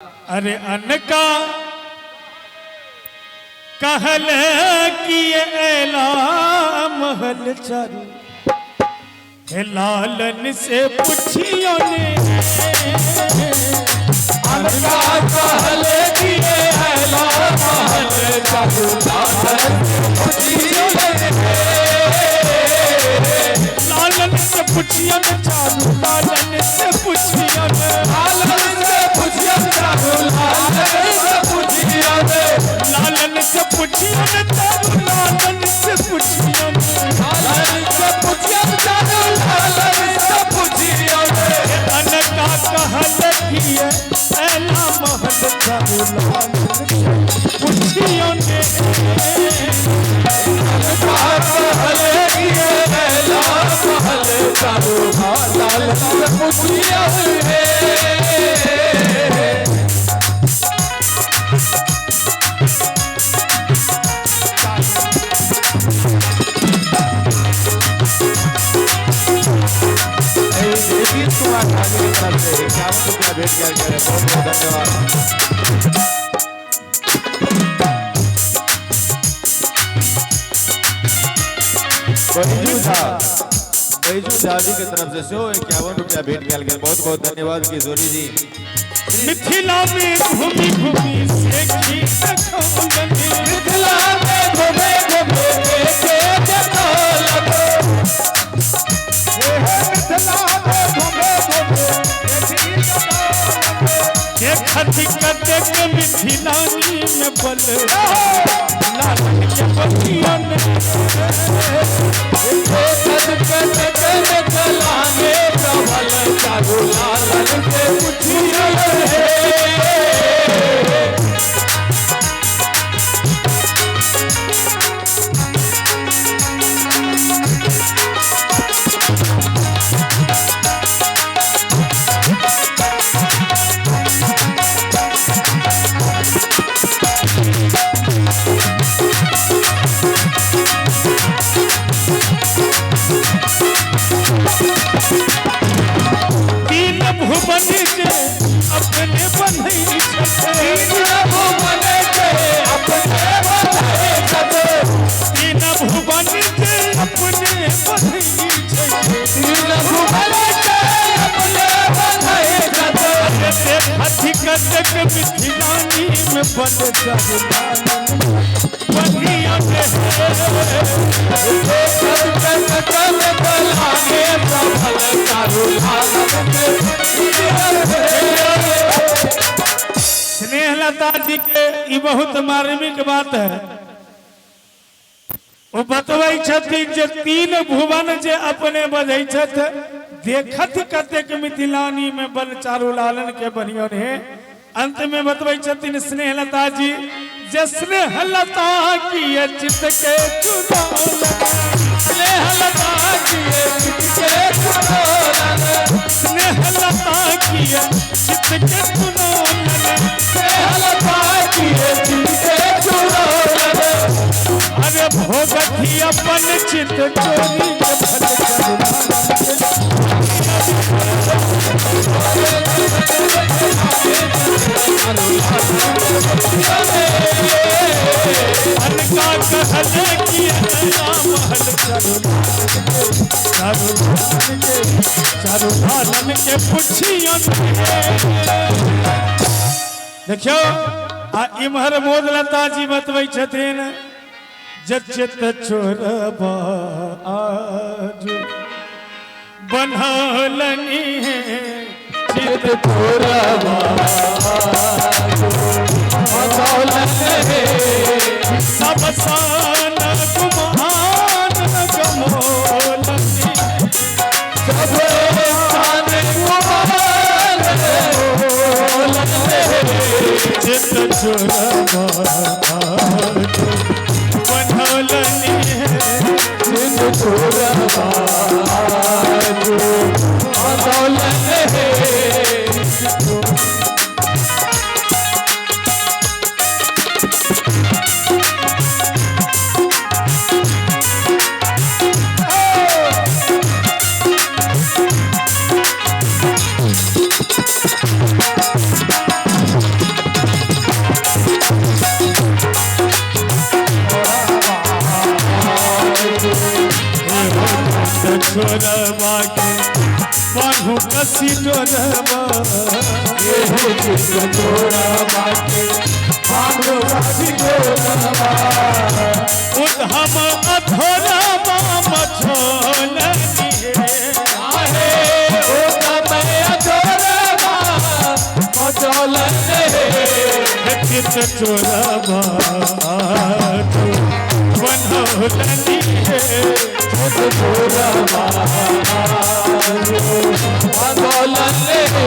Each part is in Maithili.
अरे अनका कहल कि एला महल चारू हे लालन से पुछियो ने। अनका कहल कि एला महल चारू लालन पुछियो ने। लालन से पुछियो ने चारू लालन से पुछियो ने। लालन से पुछियो चारू लालन से पुछियो ने। लालन से पुछियो ने चारू लालन से पुछियो ने। लालन से पुछियो चारू लालन से पुछियो ने। अनका कहल कि एला महल चारू लालन से पुछियो ने। अनका कहल कि एला महल चारू लालन से पुछियो ने। नीतीश कुमार ठाकुर की तरफ से 51 रुपया भेंट किया गया है। बहुत बहुत धन्यवाद। बैजू झा जी के तरफ से सेहो 51 रुपया भेंट किया गया। बहुत बहुत धन्यवाद किशोरी जी। मिथिला में घूमी घूमी देखी देखौलनि। मिथिला में घूमे घूमे देखे देखौलनि। मिथिला में घूमे घूमे देखी देखौलनि। देखथि कतेक मिथिलानी में बल लालन के बतियन। देखत कतेक मिथिलानी प्रबल चारू लालन के पुछियो रे। तीन भुवन जे अपने बन्है छथि। तीन भुवन जे अपने बन्है छथि। तीन भुवन जे अपने बन्है छथि। तीन भुवन जे अपने बन्है छथि। देखथि कतेक मिथिलानी में बल चारू लालन बन्हियन। देखत कतेक मिथिलानी प्रबल चारू लालन के पुछियो रे। स्नेहलता जी के ई बहुत मार्मिक बात है। ओ बतबै छथिन जे तीन भुवन जे अपने बधै छथि। देखत कतेक मिथिलानी में बल चारू लालन के बनियन हे। अंत में बतबै छथिन स्नेहलता जी जे स्नेहलता की चित्त के चुनौलन। स्नेहलता की चित्त के चुनौलन। स्नेहलता की चित्त के चुनौलन। स्नेहलता की चित्त के चुनौलन। अरे भोगथि अपन चित्त चोरी के फल चारू लालन के। अनका कहल कि एला महल चारू लालन के चारू लालन के चारू लालन के पुछियन। देखियो आ इम्हर मोदलता जी बतबै छथिन जे चित्त चोरबा आजु बन्हलनि चित्त चोरबा बन्हलनि। सब सान गुमान गमोलनि। सब सान गुमान गमोलनि। चित्त चोरबा आजु बन्हलनि। चित्त चोरबा आजु बन्हलनि। चोरबा के बान्हु कसी डोरबा। एहो चित चोरबा के बान्हु कसी डोरबा। उधम अधोरबा मझोलनी हे। आहे उधम अधोरबा मझोलनी हे। चित चोरबा बनौलनी हे। चित चोरबा बनौलनी हे।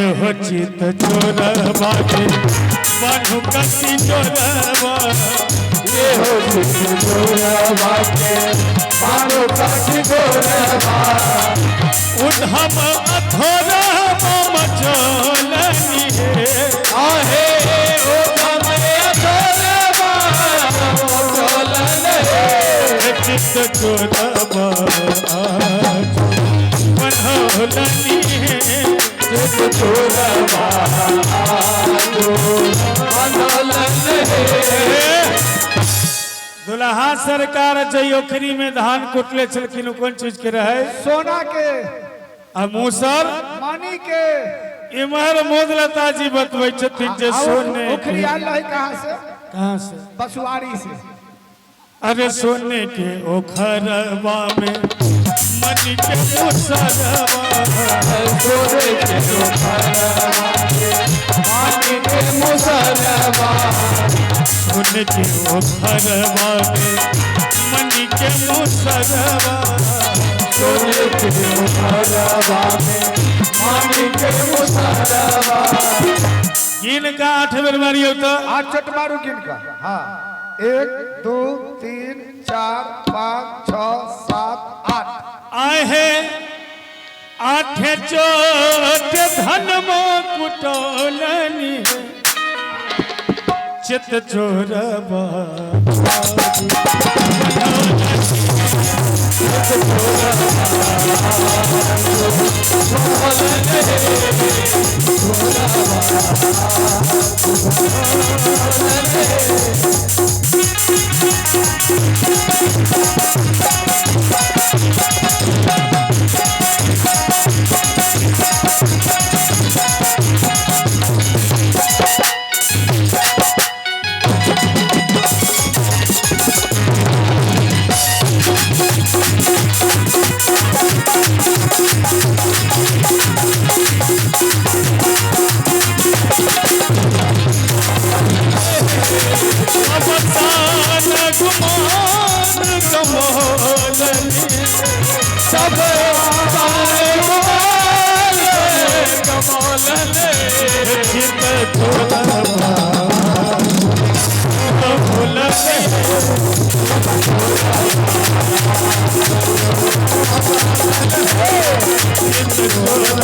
एहो चित चोरबा के बान्हु कसी डोरबा। एहो चित चोरबा के बान्हु कसी डोरबा। उधम अधोरबा मझोलनी हे। आहे उधम अधोरबा मझोलनी हे। चित चोरबा बनौलनी हे। चित चोरबा बनौलनी हे। दुल्हा सरकार जै ओखरी में धान कुटले छलखिन कोन चीज के रहे? सोना के। आ मूसर मानी के। इमहर मोदलता जी बतबै छथिन जे सोने ओखरी आयल रहे कहाँ से? कहाँ से? बसुआरी से। अरे सोने के ओखरबा में मनी के मूसरबा। सोने के ओखरबा में मनी के मूसरबा। सोने के ओखरबा में मनी के मूसरबा। सोने के ओखरबा में मनी के मूसरबा। गिनका 8 बेर मारियौ तो 8 चोट मारू गिनका। हाँ 1 2 3 4 5 6 7 8। आहे 8 चोट धनमा कुटौलनी है। चित चोरबा सब चित चोरबा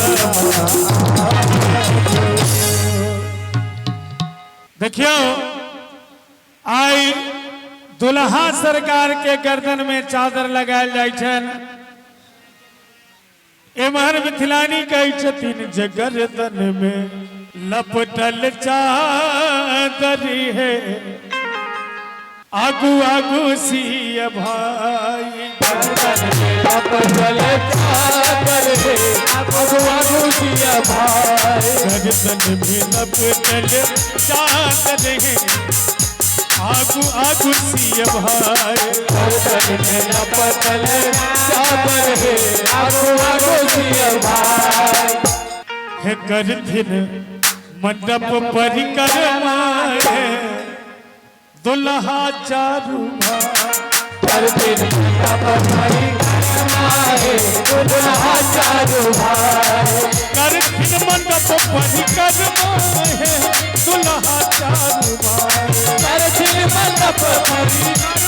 देखियो आई दुल्हा सरकार के गर्दन में चादर लगायल जाय छनि। एम्हर मिथिलानी कहै छथिन जे गर्दन में लपटल चादर है, आगू आगू सिय भाई। गर्दन में लपटल चादर है, आगू आगू सिय भाई। गर्दन में लपटल चादर है, आगू आगू सिय भाई। गर्दन में लपटल चादर है, आगू आगू सिय भाई। हे करथिन मंडप परिक्रमा है, दुल्हा चारू भाई। करथिन मंडप परिक्रमा है, दुल्हा चारू भाई। करथिन मंडप परिक्रमा है, दुल्हा चारू भाई। करथिन मंडप मंडप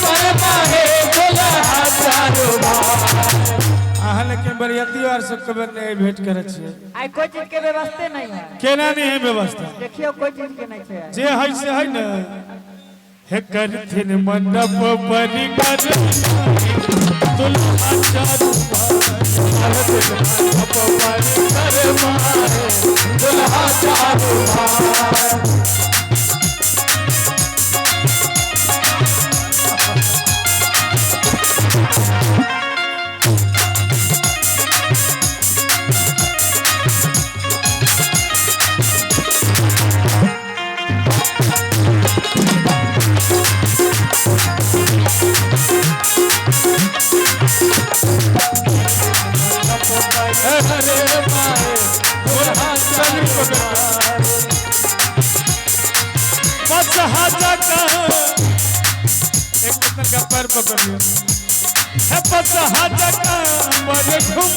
परिक्रमा हे दुल्हा चारू भाई। अहाँ लेकिन बरियाती आर सबके बेर नहि भेंट करै छियै। आइ कोई चीज के व्यवस्थे नहीं है। केना नहीं है व्यवस्था? देखियो कोई चीज के नहीं है। जे है से है ने। हे करथिन मंडप परिक्रमा दुल्हा चारू भाई। मंडप परिक्रमा हे दुल्हा चारू भाई। परिक्रमा हे दुल्हा चारू भाई। बस हाजा का एक पत्थर का पैर पकड़ लियो। है बस हाजा का मरे घूम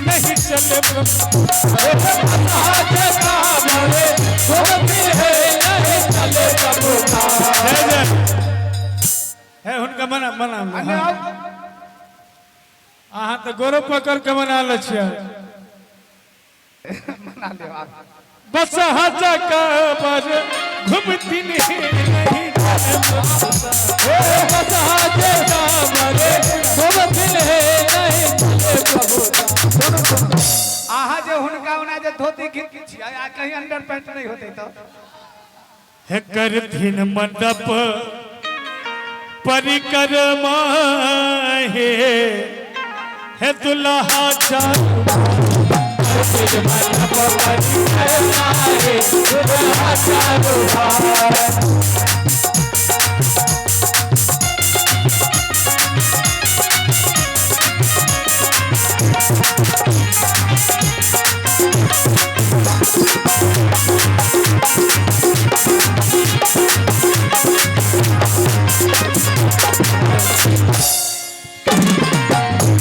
नहीं चले प्रभु। जय जय है हुनका मना मना। अहाँ तो गोरो पकड़ के मना ले छियै। मना लेब आब। बस हाजा का पर घूमती नहीं नहीं चले प्रभु। सुनू सुनू, अहाँ जे हुनका ओना जे धोती खींच छियै आ कहीं अंडर पैंट नहीं होते तो हे करथिन मंडप परिक्रमा हे हे दुल्हा चारू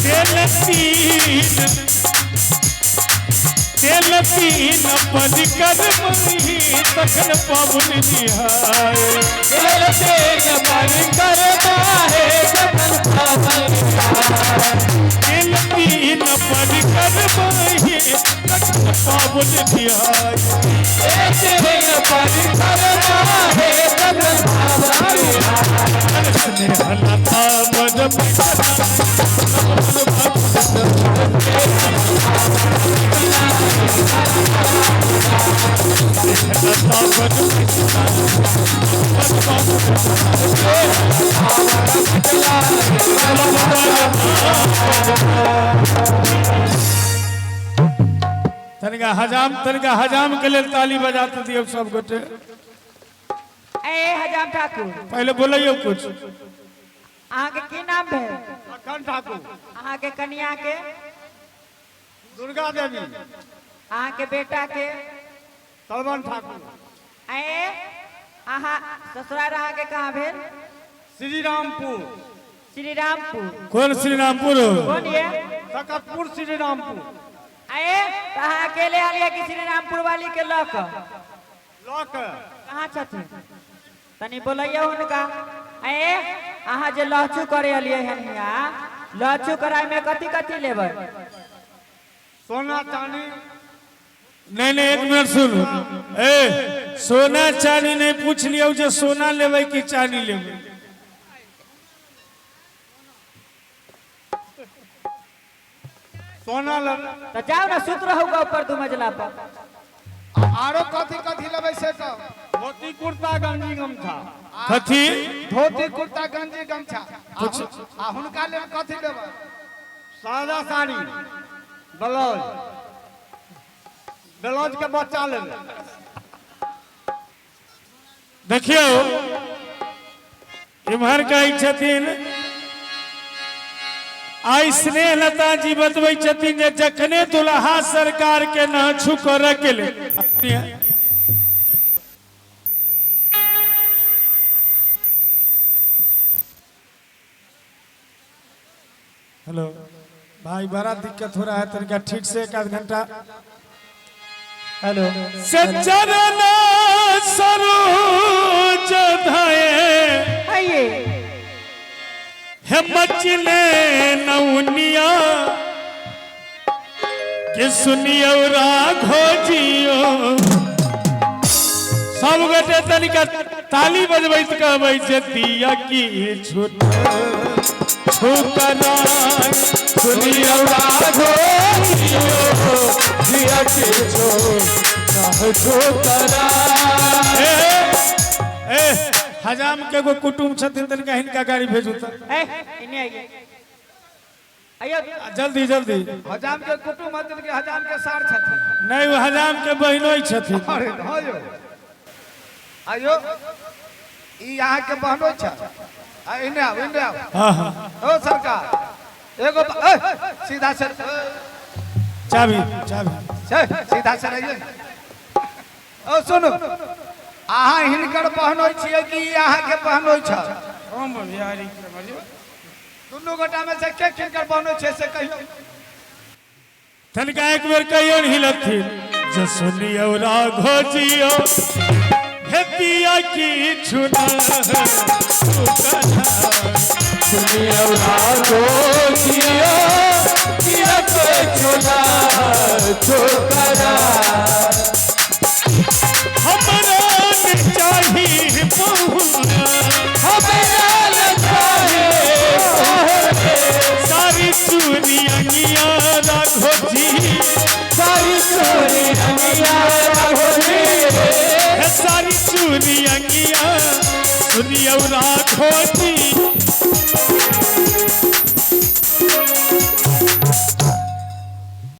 तेल तीन तेल तीन परिक्रमा तखन पावन निहाय। तेल तीन परिक्रमा तखन पावन निहाय। स्नेहलता बड़ स्नेहलता बड़ तनिका हजाम, तनिका हजाम के लेल ताली बजा तऽ दियौ सब गोटे। ए हजाम ठाकुर, पहिले बोलैयौ कुछ। अहाँ के की नाम भेल? लखन ठाकुर। अहाँ के कनिया के? दुर्गा देवी। अहाँ के बेटा के? सलमान ठाकुर। ए अहाँ ससुराल अहाँ के कहाँ भेल? श्री रामपुर। श्री रामपुर। कोन श्री रामपुर? कौन ये? सकतपुर श्री रामपुर। ए तऽ अहाँ अकेले आलियै कि श्री रामपुर वाली के लऽ कऽ? लऽ कऽ। कहाँ छथिन? तनी बोलैयौ हुनका। ए अहाँ जे लहचू करे अलियै हन हियाँ, लहचू कराय में कथी कथी लेबै? सोना चांदी। नहीं नहीं एक मिनट सुनू। ए सोना चांदी नहीं पूछ लियौ जे सोना लेबै कि चांदी लेबै। सोना लेबै। तऽ जाउ ने सुत रहू ग ऊपर दू मजला पर। आरो कथी कथी लेबै से कहू। धोती कुर्ता गंजी गमछा। कथी? धोती कुर्ता गंजी गमछा। आ हुनका लेल कथी लेबै? सादा साड़ी ब्लाउज, ब्लाउज के बच्चा लेबै। देखियौ इम्हर कहै छथिन आइ स्नेहलता जी बतबै छथिन जे जखने दुल्हा सरकार के नहछु करऽ के लेल हेलो भाई, बड़ा दिक्कत हो रहा है, तनिका ठीक से एक आध घंटा। हेलो से चरण सरोज धये आइए हे मचले नौनिया के सुनियो राघो जियो। सब गोटे तनिका ताली बजबैत कहबै जे दिया की छूट छुकरा सुनियो राघो जियो जिया के छो छोकरा। ए, ए हजाम के एगो कुटुम छथिन तनिका हिनका गाड़ी भेजू तऽ। ए इने आइए, आइयो। जल्दी जल्दी। हजाम के कुटुम हथिन कि हजाम के सार छथिन? नहीं, वो हजाम के बहिनोई छथिन। अरे हाँ यौ, आयो, ई अहाँके बहनो छै। आ इने आउ, इने आउ। हाँ हाँ। ओ सरकार, एगो ए, सीधा से चाबी चाबी। से, सीधा से रहिए। ओ सुनू, अहाँ हिनकर बहनोई छियै कि ई अहाँके बहनोई छै? दुनू गोटा में से के किनकर बहनोई छै से कहियौ। तनिका एक बेर कहियो ने हिलथिन जे सुनियो राघो जियो हे दिया की छुना। सुनियो राघो जियो जिया के छोला छोकरा। हमरा न चाही पहुना, हमरा न चाहे सारी चूरी अंगिया राघो जी, सारी चोरी अंगिया राघो जी, हे सारी चूरी अंगिया सुनियो राघो जी।